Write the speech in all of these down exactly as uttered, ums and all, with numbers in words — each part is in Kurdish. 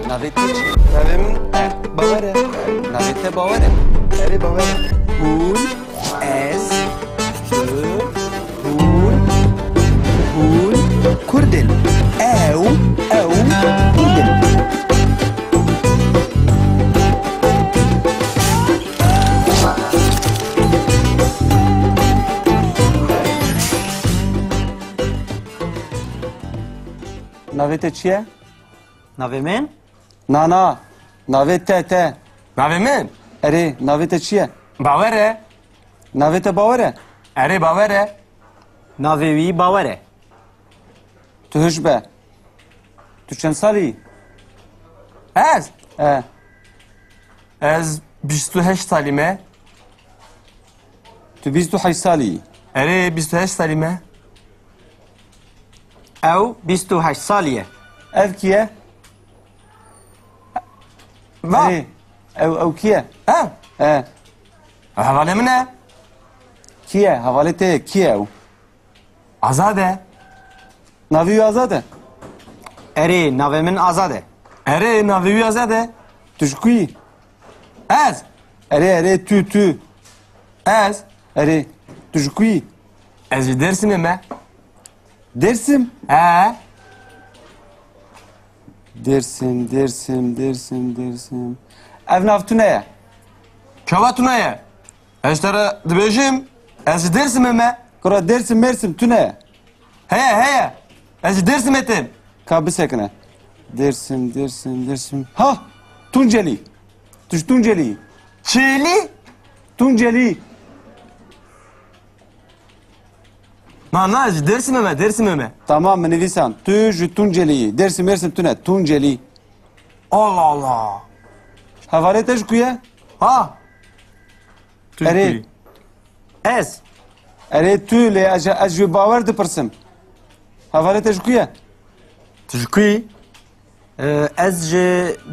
Navê te çi? Navê min Bawer e. Navê te Bawer e? Erê, Bawer e. Hûn, ez, tu, hûn, hûn Kurd in. Ew, ew Kurd in. Navê te çi ye? Navê min? Na, na. Navê te, te. Navê min? Erê, navê te çi ye? Bawer e. Navê te Bawer e? Erê, Bawer e. Navê wî Bawer e. Tu hiş be. Tu çend salî yî? Ez? E. Ez bîst û heşt salî me. Tu bîst û heşt salî yî? Erê, bîst û heşt salî me. Ew bîst û heşt salî ye. Ev kî ye? Va. Erê, ew, ew kî ye? Ev? E. Ew hevalê min e. Kî ye? Hevalê te ye. Kî ye ew? Azad e. Navê wî Azad e? Erê, navê min Azad e. Erê, navê wî Azad e. Tu ji ku yî? Ez? Erê, erê, tu, tu. Ez? Erê, tu ji ku yî? Ez ji Dêrsimê me. Dêrsim? He. Dêrsim, Dêrsim, Dêrsim, Dêrsim. Ev nav tune ye. Çawa tune ye? Ez te re dibêjim, ez ji Dêrsimê me. Kura Dêrsim, Mêrsim tune ye. Heye, heye. Ez ji Dêrsimê tim. Ka bisekine. Dêrsim, Dêrsim, Dêrsim. Ha! Tuncelî. Tu ji Tuncelî yî. Çêlî? Tuncelî. Na, na, ji Dêrsimê me, Dêrsimê me. Tamam, min nivîsan. Tu ji Tuncelî yî. Dêrsim, Mêrsim tune. Tuncelî. Allah Allah. Hevalê te ji ku ye? Ha? Tu ji Erê. ku yî? Ez. Erê tu lê ez, ez ji Bawer dipirsim. Hevalê te ji ku ye? Tu ji ku yî? Ee, ez ji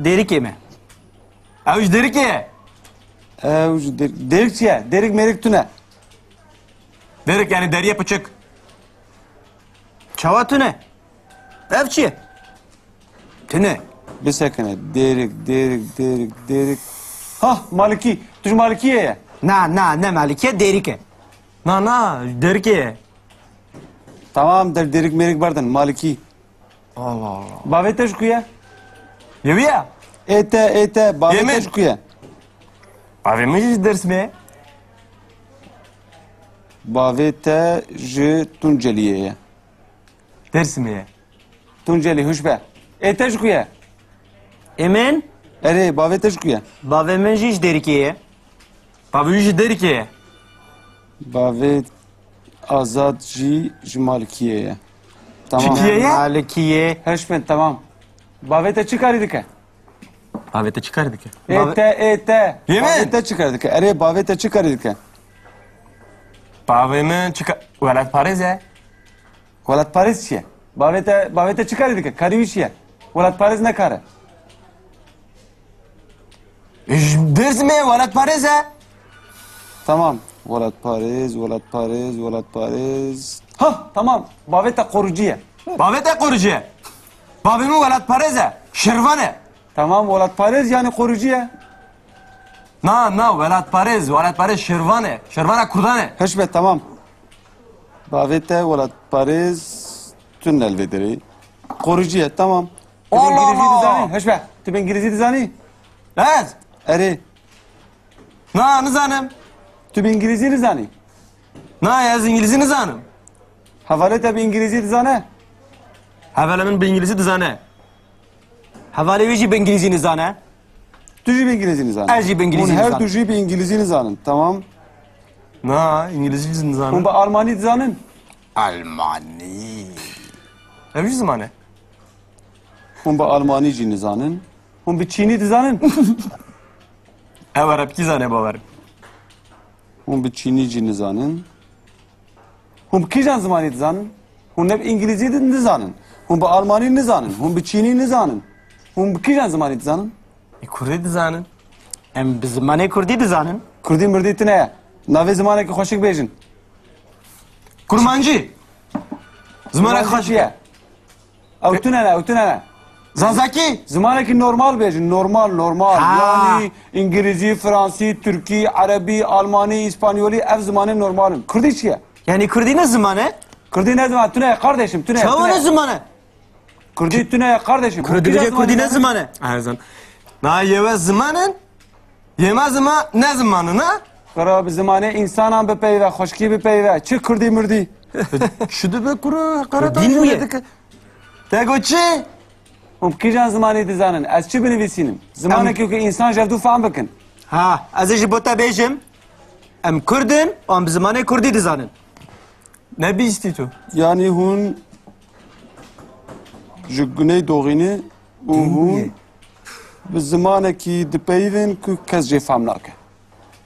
Dêrikê me. Ew ji Dêrikê ye? Ew ji Dêr-, Dêrik çi ye? Dêrik mêrik tune. Dêrik yani deriyê piçik. Çawa tune? Ev çi ye? Tune. Bisekine. Dêrik, Dêrik, Dêrik, Dêrik. Hah, Malikî. Tu ji Malikiyê ye? Na, na, ne Malikî ye, Dêrik e. Na, na, Dêrikê ye. Tamam, der Dêrik mêrik berdin, Malikî. Allah Allah. Bavê te ji ku ye? Yê wî ye? Ê te, ê te, bavê Yê te min? ji ku ye? Bavê min jî ji Dêrsimê ye. Bavê te ji Tunceliyê ye. Dêrsimê ye. Tuncelî, hûş be. Ê te ji ku ye? Ê min? Erê, bavê te ji ku ye? Bavê min jî ji Dêrikê ye. Bavê wî ji Dêrikê ye. Bavê Azad jî ji Malikiyê ye. Tamam. Çi kiyê ye? Malikiyê. Hûş be, tamam. Bavê te çi karî dike? Bavê te çi karî dike? Ê te, ê te. Yê min? Bavê te çi karî dike? Erê, bavê te çi karî dike? Bavê min çi ka-, welatparêz e. Welatparêz çi ye? Bavê te, bavê te çi karî dike? Karî wî çi ye? Welatparêz ne kar e. Ji Dêrsimê ye, welatparêz e. Tamam. Welatparêz, welatparêz, welatparêz. Hah, tamam. Bavê te qorucî ye. Bavê te qorucî ye. Bavê min welatparêz e. Şervan e. Tamam, welatparêz yani qorucî ye. Na, na, welatparêz, welatparêz şervan e. Şervana kurdan e. Hûş be, tamam. Bavê te welatparêz tune li vê derê. Qorucî ye, tamam. Tu bi Allah İngilizî Allah! dizanî? Hûş be, tu bi İngilizî dizanî? Ez? Erê. Na, nizanim. Tu bi İngilizî nizanî? Na, ez İngilizî nizanim. Hevalê te bi İngilizî dizane? Hevalê min bi İngilizî dizane. Hevalê wî jî bi İngilizî nizane. Tu jî bi İngilizî nizanî? Ez jî bi İngilizî Hûn her nizanim. du jî bi İngilizî nizanin, tamam. Na, İngilizî jî nizanim. Hûn bi Almanî dizanin? Almanî. Ev jî ziman e. Hûn bi Almanî jî nizanin. Hûn bi Çînî dizanin? Ew Erebkî zane, Bawer. Hûn bi Çînî jî nizanin. Hûn bi kîjan zimanî dizanin? Hûn ne bi îngilîzî di-, nizanin. Hûn bi almanî nizanin. Hûn bi çînî nizanin. Hûn bi kîjan zimanî dizanin? E, kurdî dizanin. Em bi zimanê kurdî dizanin. Kurdî mirdî tune ye. Navê zimanekî xweşik bêjin. Kurmancî. Zimanek Kurmancî xweşik çi ye? Ew tune ne, ew tune ne. Zazakî? Zimanekî normal bêjin. Normal, normal. Ha. Yanî îngilîzî, fransî, tirkî, erebî, almanî, îspanyolî, ev zimanê normal in. Kurdî çi ye? Yanî kurdî ne ziman e? Kurdî ne ziman? Tune ye kardeşim, tune ye, Çawa tune ne ye. Ziman e? Kurdî tune ye kardeşim. Kurdî bêje kurdî ne ziman e? Erzan. Na yewe ziman in, yema zima ne ziman in, ha? Kuro bi zimanê însanan bipeyve, xweşkî bipeyve. Çi kurdî murdî? Çi dibe kuro? Heqareta Kurdî jî bûye. Nedike. Te got çi? Hûn bi kîjan zimanî dizanin? Ez çi binivîsînim? Zimanekî ku însan ji hevdû fam bikin. Ha, ez ê ji bo te bêjim. Em kurd in û em bi zimanê kurdî dizanin. Ne bîstî tu? Yanî hûn ji Guney Doxî ne û hûn bi zimanekî dipeyivin ku kes jê fam nake.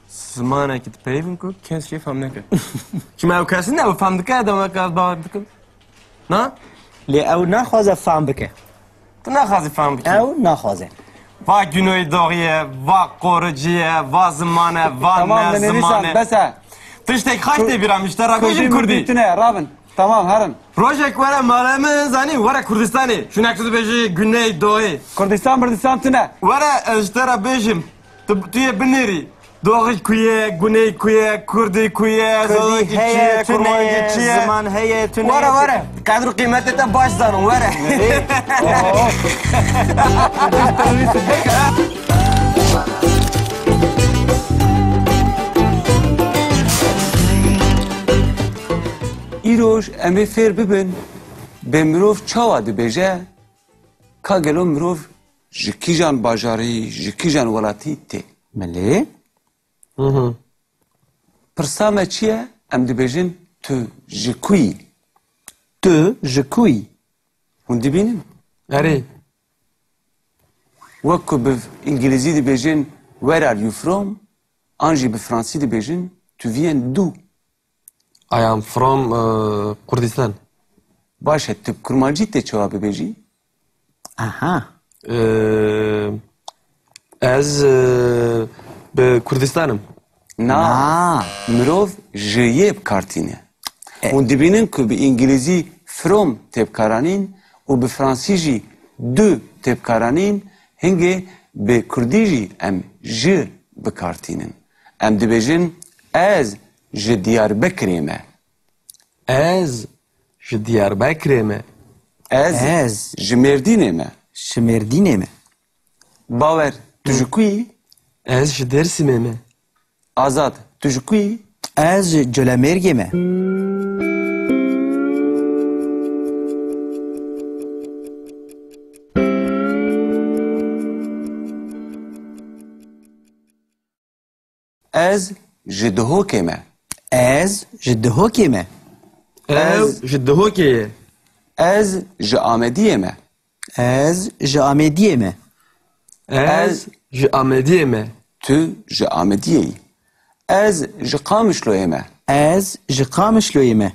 Zimanekî dipeyivin ku kes jê fam nake. Çima ew kes ne, ew fam dike, dema ez bawer dikim. Na? Lê ew naxwaze fam bike. Tu naxwazî fam bikî. Ew naxwaze. Va Guney Doxî ye, va qoricî ye, va ziman e, va Tamam, ne binivîsan, ziman e. Bes e. Tiştek xaş tê bîra min, ji te re bêjim kurdî. Kurdî tune, rabin. Tamam, herin. Rojek were mala min, zanî, were Kurdistanê. Şûnek tu dibêjî Guney Doxî. Kurdistan, Murdistan tune. Were, ez ji te re bêjim. Tu, tu yê binêrî. Doxî ku ye, Guney ku ye, Kurdî ku ye, Kurdî Zazakî çi heye, ye, tune Kurmancî ye, çi ye? Ziman heye, tune Were, ye. Were. Qedr û qîmetê te baş zanin, were. Îroj em ê fêr bibin, bê mirov çawa dibêje, ka gelo mirov ji kîjan bajarî, ji kîjan welatî tê? Belê. Hı hı. Pirsa me çi ye? Em dibêjin, tu ji ku yî? Tu ji ku yî? Hûn dibînin? Erê. Wek ku bi îngilîzî dibêjin, "Where are you from?" an jî bi fransî dibêjin, "Tu viens d'où?" I am from, e, Kurdistan. Baş e, tu bi kurmancî tê çawa bibêjî? Aha. E, ez, e, bi Kurdistan im. Na. Na. Mirov ji yê bi kar tîne. E. Hûn dibînin ku bi îngilîzî from tê bikaranîn û bi fransî jî du tê bikaranîn, hingê bi kurdî jî em ji bi kar tînin. Em dibêjin, "Ez ji Diyarbekirê me." Ez ji Diyarbekirê me. Ez Ez ji Mêrdînê me. Ji Mêrdînê me. Bawer, tu ji ku yî? Ez ji Dêrsimê me. Azad, tu ji ku yî? Ez ji Colemêrgê me. Ez ji Duhokê me. Ez ji Duhokê me. Ew Ez ji Duhokê ye. Ez ji Amediyê me. Ez ji Amediyê me. Ez Ez ji Amediyê me. Tu ji Amediyê yî. Ez ji Qamişloyê me. Ez ji Qamişloyê me.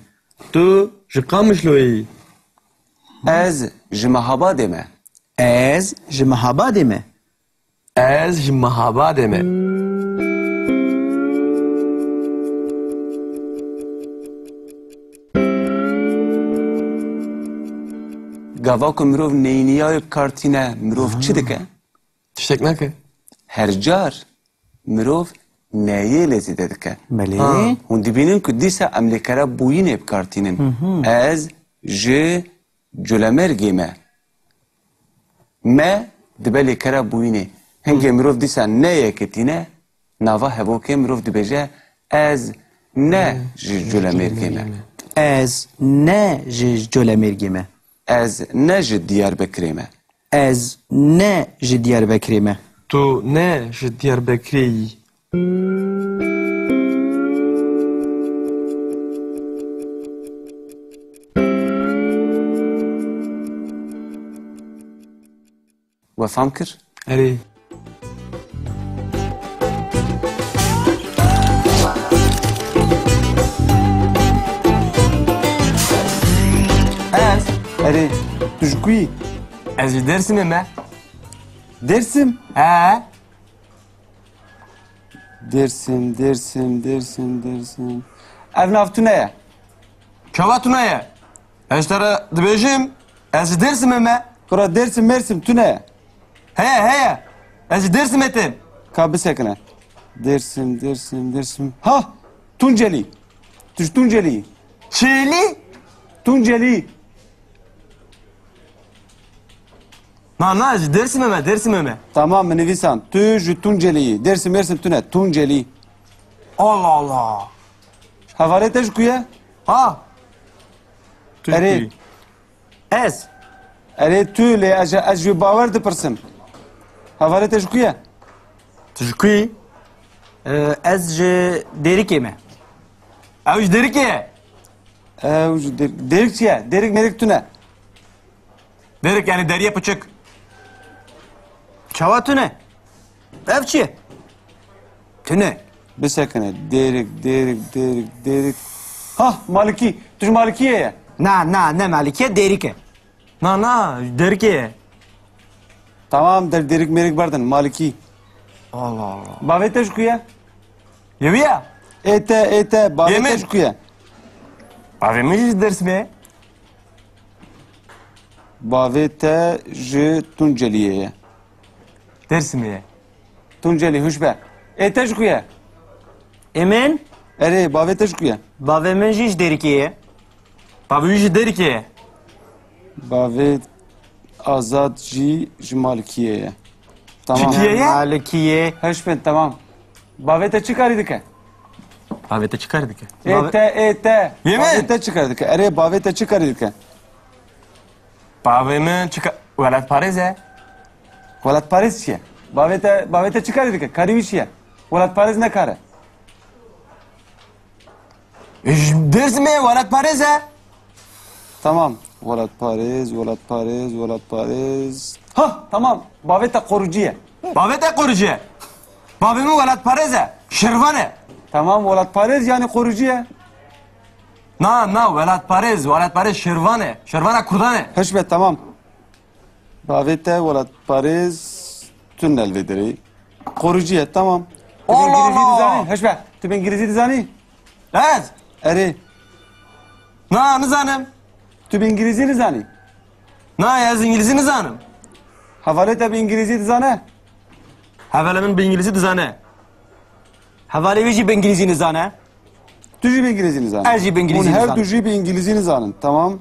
Tu ji Qamişloyê yî. Ez ji Mehabadê me. Ez ji Mehabadê me. Ez ji Mehabadê me. Gava ku mirov neyniya wê bi kar tîne, mirov çi dike? Tiştek nake. Her car mirov neyê lê zêde dike. Belê. Ha. Hûn dibînin ku dîsa em lêkera bûyînê bi kar tînin. Hı hı. Ez ji Culemêrgê me. Me dibe lêkera bûyînê. Hingê mirov dîsa ne yekê tîne, nava hevokê mirov dibêje, "Ez ne ji Culemêrgê me." Ez ne ji Colemêrgê me. Ez ne ji Diyarbekirê me. Ez ne ji Diyarbekirê me. Tu ne ji Diyarbekirê yî. We fam kir? Erê. Ez? Erê. Tu ji ku yî? Ez ji Dêrsimê me. Dêrsim? He. Dêrsim, Dêrsim, Dêrsim, Dêrsim. Ev nav tune ye. Çawa tune ye? Ez te re dibêjim, ez ji Dêrsimê me. Kura Dêrsim, Mêrsim tune. Heye, heye. Ez ji Dêrsimê tim. Ka bisekine. Dêrsim, Dêrsim, Dêrsim. Ha! Tuncelî. Tu ji Tuncelî yî. Çêlî? Tuncelî. Na, na, ji Dêrsimê me, Dêrsimê me. Tamam, min nivîsan. Tu ji Tuncelî yî. Dêrsim, Mêrsim tune. Tuncelî. Allah Allah. Hevalê te ji ku ye? Ha? Tu ji Erê. ku yî? Ez. Erê tu lê ez, ez ji bawer dipirsim. Hevalê te ji ku ye? Tu ji ku yî? Ee, ez ji Dêrikê me. Ew ji Dêrikê ye. Ew ji Dêr-, Dêrik çi ye? Dêrik mêrik tune. Dêrik yani deriye piçik. Çawa tune? Ev çi ye? Tune. Bisekine. Dêrik, Dêrik, Dêrik, Dêrik. Hah, Malikî. Tu ji Malikiyê ye. Na, na, ne Malikî ye, Dêrik e. Na, na, Dêrikê ye. Tamam, der Dêrik mêrik berdin. Malikî. Allah Allah. Bavê te ji ku ye? Yê wî ye? Ê te, ê te. Bavê Yê te min? ji ku ye? Bavê min jî ji Dêrsimê ye. Bavê te ji Tunceliyê ye. Dêrsimê ye. Tuncelî, hûş be. Ê te ji ku ye? Ê min? Erê, bavê te ji ku ye? Bavê min jî ji Dêrikê ye. Bavê wî ji Dêrikê ye. Bavê Azad jî ji Malikiyê ye. Tamam. Ji kiyê ye? Malikiyê. Hûş bin, tamam. Bavê te çi karî dike? Bavê te çi karî dike? Ê te, ê te. Yê min? Bavê te çi karî dike? Erê, bavê te çi karî dike? Bavê min çi ka-, welatparêz e. Welatparêz çi ye? Bavê te, bavê te çi karî dike? Karî wî çi ye? Welatparêz ne kar e. Ji Dêrsimê welatparêz e. Tamam. Welatparêz, welatparêz, welatparêz. Ha, tamam. Bavê te qorucî ye. Bavê te qorucî ye. Bavê min welatparêz e. Şervan e. Tamam, welatparêz yani qorucî ye. Na, na, welatparêz, welatparêz şervan e. Şervana kurdan e. Hûş be, tamam. Bavê te welatparêz tune li vê derê. Qorucî ye, tamam. Tu bi Allah İngilizî Allah! dizanî? Hûş be, tu bi İngilizî dizanî? Ez? Erê. Na, nizanim. Tu bi İngilizî nizanî? Na, ez İngilizî nizanim. Hevalê te bi İngilizî dizane? Hevalê min bi İngilizî dizane. Hevalê wî jî bi İngilizî nizane. Tu jî bi İngilizî nizanî? Ez jî bi İngilizî Hûn her nizanim. du jî bi İngilizî nizanin, tamam.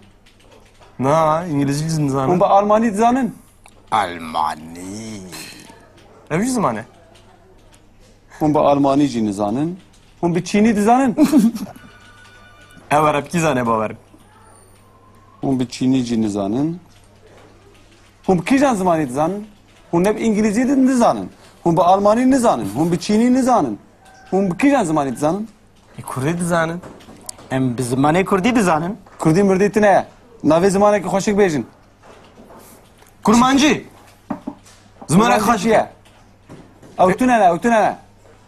Na, İngilizî nizanim. Hûn bi Almanî dizanin? Almanî. Ev jî ziman e. Hûn bi Almanî jî nizanin. Hûn bi Çînî dizanin? Ew Erebkî zane bawer. Hûn bi Çînî jî nizanin. Hûn bi kîjan zimanî dizanin? Hûn ne bi îngilîzî di-, nizanin. Hûn bi almanî nizanin. Hûn bi çînî nizanin. Hûn bi kîjan zimanî dizanin? E, kurdî dizanin. Em bi zimanê kurdî dizanin. Kurdî mirdî tune ye. Navê zimanekî xweşik bêjin. Kurmancî. Zimanek Kurmancî xweşik çi ye. ye? Ew tune ne, ew tune ne.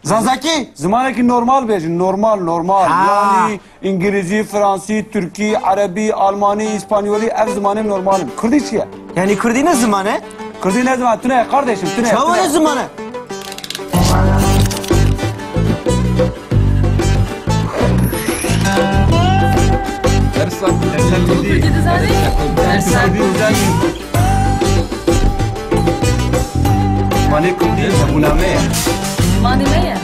Zazakî? Zimanekî normal bêjin, normal, normal. Ha. Yanî îngilîzî, fransî, tirkî, erebî, almanî, îspanyolî, ev zimanên normal in. Kurdî çi ye? Yanî kurdî ne ziman e? Kurdî ne ziman, tune ye, kardeşim, tune ye, Çawa tune ye. ne ziman e? Dersa, dersa kurdî. Kurdî dizanî? Dersa kurdî. Zimanê kurdî hebûna me ye. Zimanê me ye.